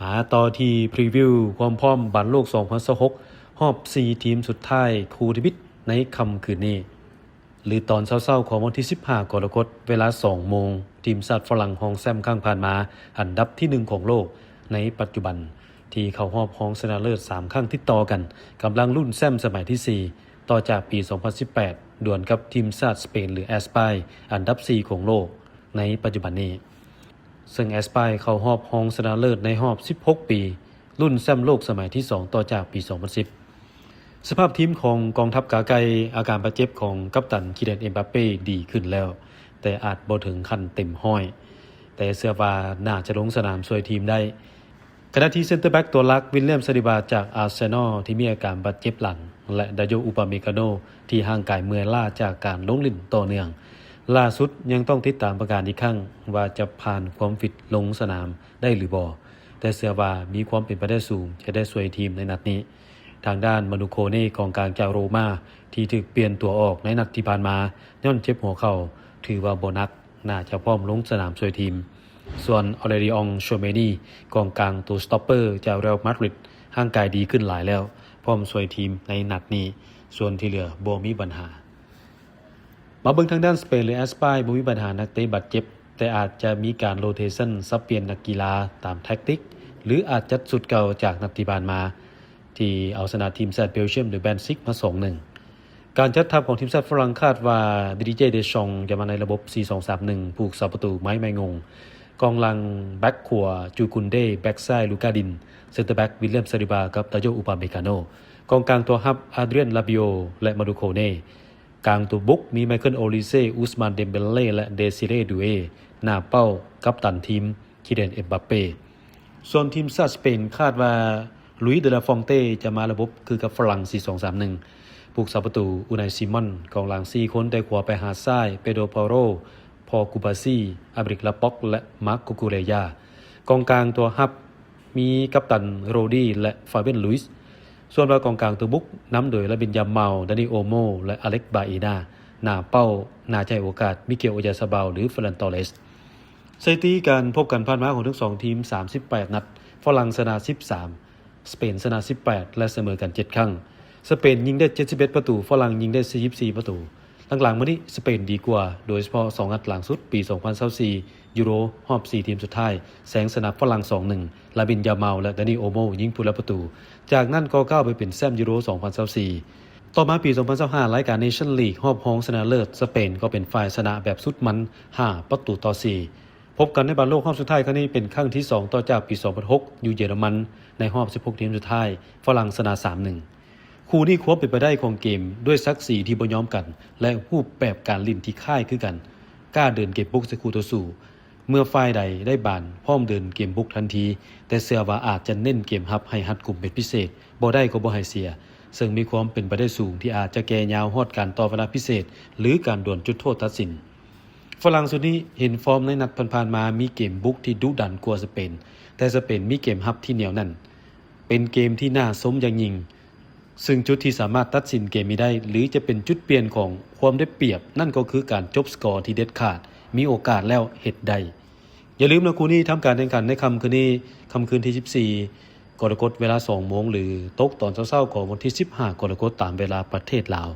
ມາຕໍ່ທີ່ພຣີວິວຄວາມພ້ອມບານໂລກສອງພັນຊາວຫົກ ຮອບສີ່ທີມສຸດທ້າຍຄູ່ທຳອິດໃນຄ່ຳຄືນນີ້ ຫຼືຕອນເຊົ້າໆຂອງວັນທີສິບຫ້າກໍລະກົດ ເວລາສອງໂມງ, ທີມຊາດຝຣັ່ງຮອງແຊ້ມຄັ້ງຜ່ານມາ ອັນດັບທີໜຶ່ງຂອງໂລກໃນປັດຈຸບັນ ທີ່ເຂົ້າຮອບຮອງຊະນະເລີດສາມຄັ້ງຕິດຕໍ່ກັນ ກຳລັງລຸ້ນແຊ້ມສະໄໝທີສີ່ ຕໍ່ຈາກປີສອງພັນສິບແປດ ດວນກັບທີມຊາດສະເປນ ຫຼືແອັດສະປາຍ ອັນດັບສີ່ຂອງໂລກໃນປັດຈຸບັນນີ້. ເຊິ່ງແອັດສະປາຍເຂົ້າຮອບຮອງຊະນະເລີດໃນຮອບສິບຫົກປີ, ລຸ້ນແຊ້ມໂລກສະໄໝທີສອງຕໍ່ຈາກປີສອງພັນສິບ. ສະພາບທີມຂອງກອງທັບກາໄກ່, ອາການບາດເຈັບຂອງກັບຕັນ Kylian Mbappé ດີຂຶ້ນແລ້ວ, ແຕ່ອາດບໍ່ເຖິງຂັ້ນເຕັມຮ້ອຍ, ແຕ່ເຊື່ອວ່າໜ້າຈະລົງສະໜາມຊ່ວຍທີມໄດ້. ຂະນະທີ່ເຊັນເຕີແບັກຕົວຫຼັກ William Saliba ຈາກ Arsenal ທີ່ມີອາການບາດເຈັບຫຼັງ ແລະ Dayot Upamecano ທີ່ຮ່າງກາຍເມື່ອຍລ້າຈາກການລົງຫຼິ້ນຕໍ່ເນື່ອງ, ລ່າສຸດຍັງຕ້ອງຕິດຕາມອາການອີກຄັ້ງ ວ່າຈະຜ່ານຄວາມຟິດລົງສະໜາມໄດ້ຫຼືບໍ່, ແຕ່ເຊື່ອວ່າມີຄວາມເປັນໄປໄດ້ສູງຈະໄດ້ຊ່ວຍທີມໃນນັດນີ້. ທາງດ້ານ Manu Kone ກອງກາງຈາກໂຣມາ ທີ່ຖືກປ່ຽນຕົວອອກໃນນັດທີ່ຜ່ານມາ ຍ້ອນເຈັບຫົວເຂົ່າ ຖືວ່າບໍ່ໜັກ, ໜ້າຈະພ້ອມລົງສະໜາມຊ່ວຍທີມ. ສ່ວນ Aurelien Tchouaméni ກອງກາງຕົວສະຕັອບເປີຈາກ Real Madrid ຮ່າງກາຍດີຂຶ້ນຫຼາຍແລ້ວ, ພ້ອມຊ່ວຍທີມໃນນັດນີ້, ສ່ວນທີ່ເຫຼືອບໍ່ມີບັນຫາ. ມາເບິ່ງທາງດ້ານສະເປນ ຫຼືແອັດສະປາຍ ບໍ່ມີບັນຫານັກເຕະບາດເຈັບ, ແຕ່ອາດຈະມີການໂຣເທຊັນ ສັບປ່ຽນນັກກິລາຕາມແທັກຕິກ ຫຼືອາດຈັດຊຸດເກົ່າຈາກນັດທີ່ຜ່ານມາ ທີ່ເອົາຊະນະທີມຊາດເບລຈຽມ ຫຼື Benfica ມາສອງໜຶ່ງ. ການຈັດທັບຂອງທີມຊາດຝຣັ່ງຄາດວ່າ Didier Deschamps ຈະມາໃນລະບົບສີ່ສອງສາມໜຶ່ງ ຜູ້ຮັກສາປະຕູ Mike Maignan, ກອງຫຼັງແບັກຂວາ Jules Koundé, ແບັກຊ້າຍ Lucas Digne, ເຊັນເຕີແບັກ William Saliba ກັບ Dayot Upamecano, ກອງກາງຕົວຮັບ Adrien Rabiot ແລະ Manu Kone, ກາງຕົວບຸກມີ Michael Olise, Ousmane Dembélé ແລະ Désiré Doué, ໜ້າເປົ້າກັບຕັນທີມ Kylian Mbappé. ສ່ວນທີມຊາດສະເປນຄາດວ່າ Luis de la Fuente ຈະມາລະບົບຄືກັບຝຣັ່ງ ສີ່ສອງສາມໜຶ່ງ, ຜູ້ຮັກສາປະຕູ Unai Simón, ກອງຫຼັງສີ່ຄົນແຕ່ຂວາໄປຫາຊ້າຍ Pedro Porro, Pau Cubarsí, Aymeric Laporte ແລະ Marc Cucurella, ກອງກາງຕົວຮັບ ມີກັບຕັນ Rodri ແລະ Fabian Ruiz. ສ່ວນວ່າກອງກາງຕົວບຸກນຳໂດຍ Lamine Yamal, Dani Olmo ແລະ Alex Baena, ໜ້າເປົ້າໜ້າຈະໃຫ້ໂອກາດ Mikel Oyarzabal ຫຼື Ferran Torres. ສະຖິຕິການພົບກັນຜ່ານມາຂອງທັງສອງທີມ ສາມສິບແປດນັດ, ຝຣັ່ງຊະນະສິບສາມ, ສະເປນຊະນະສິບແປດ ແລະ ສະເໝີກັນເຈັດຄັ້ງ. ສະເປນຍິງໄດ້ເຈັດສິບເອັດປະຕູ, ຝຣັ່ງຍິງໄດ້ສີ່ສິບສີ່ປະຕູ. ຫຼັງໆມານີ້ສະເປນດີກວ່າ, ໂດຍສະເພາະສອງນັດຫຼັງສຸດປີສອງພັນຊາວສີ່ ຢູໂຣຮອບສີ່ທີມສຸດທ້າຍ, ແຊງຊະນະຝຣັ່ງສອງໜຶ່ງ, Lamine Yamal ແລະ Dani Olmo ຍິງຜູ້ລະປະຕູ, ຈາກນັ້ນກໍກ້າວໄປເປັນແຊ້ມຢູໂຣສອງພັນຊາວສີ່. ຕໍ່ມາປີສອງພັນຊາວຫ້າ ລາຍການ Nation League ຮອບຮອງຊະນະເລີດ, ສະເປນກໍເປັນຝ່າຍຊະນະແບບສຸດມັນ ຫ້າປະຕູຕໍ່ສີ່. ພົບກັນໃນບານໂລກຮອບສຸດທ້າຍຄັ້ງນີ້ເປັນຄັ້ງທີສອງຕໍ່ຈາກປີສອງພັນຫົກ ຢູ່ເຢຍລະມັນ, ໃນຮອບສິບຫົກທີມສຸດທ້າຍ, ຝຣັ່ງຊະນະສາມໜຶ່ງ. ຄູ່ນີ້ຄວາມເປັນໄປໄດ້ຂອງເກມດ້ວຍສັກສີທີ່ບໍ່ຍອມກັນ ແລະ ຮູບແບບການຫຼິ້ນທີ່ຄ້າຍຄືກັນ, ກ້າເດີນເກມບຸກໃສ່ຄູ່ຕໍ່ສູ້. ເມື່ອຝ່າຍໃດໄດ້ບານ ພ້ອມເດີນເກມບຸກທັນທີ, ແຕ່ເຊື່ອວ່າອາດຈະເນັ້ນເກມຮັບໃຫ້ຮັດກຸມເປັນພິເສດ, ບໍ່ໄດ້ກໍບໍ່ໃຫ້ເສຍ, ເຊິ່ງມີຄວາມເປັນໄປໄດ້ສູງທີ່ອາດຈະແກ່ຍາວຮອດການຕໍ່ເວລາພິເສດ ຫຼື ການດວນຈຸດໂທດຕັດສິນ. ຝຣັ່ງຊຸດນີ້ເຫັນຟອມໃນນັດຜ່ານໆມາມີເກມບຸກທີ່ດຸດັນກວ່າສະເປນ, ແຕ່ສະເປນມີເກມຮັບທີ່ໜຽວແໜ້ນ. ເປັນເກມທີ່ໜ້າຊົມຢ່າງຍິ່ງ, ຊຶ່ງຈຸດທີ່ສາມາດຕັດສິນເກມນີ້ໄດ້ ຫຼື ຈະເປັນຈຸດປ່ຽນຂອງຄວາມໄດ້ປຽບ, ນັ້ນກໍຄືການຈົບສະກໍທີ່ເດັດຂາດ, ມີໂອກາດແລ້ວເຮັດໄດ້. ຢ່າລືມນະ, ຄູ່ນີ້ທຳການແຂ່ງຂັນໃນຄ່ຳຄືນນີ້, ຄ່ຳຄືນທີສິບສີ່ກໍລະກົດ ເວລາສອງໂມງ ຫຼື ຕົກຕອນເຊົ້າໆຂອງວັນທີສິບຫ້າກໍລະກົດ ຕາມເວລາປະເທດລາວ.